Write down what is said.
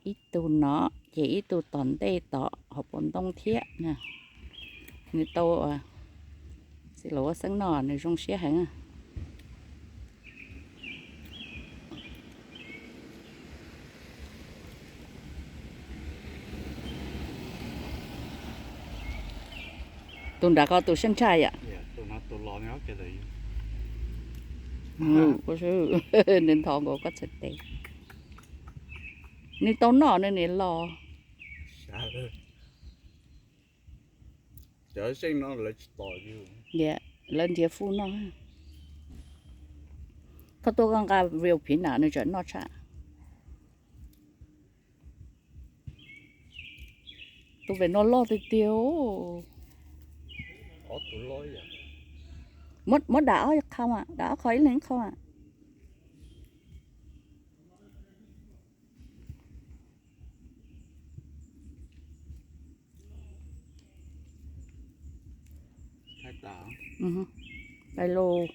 Ib tug no, ces ib tug tom ntej tod hauv paus ntoo thiab. Nws tau, txiv laus ua xeeb noj nws zoo siab heev. Tus nram ko tus sab ntshai yom. Nws nthos nkaus koj txhais tes. Nws tau noj nws niam los. Lawv nrhiav fuj noj. Koj tuaj koj nqa real peanut nws tseem noj tshaj. Tus pem no loj tiag tiag. Muab dam ob qho, dam ob qho ib leeg ib qho. Pais lauj.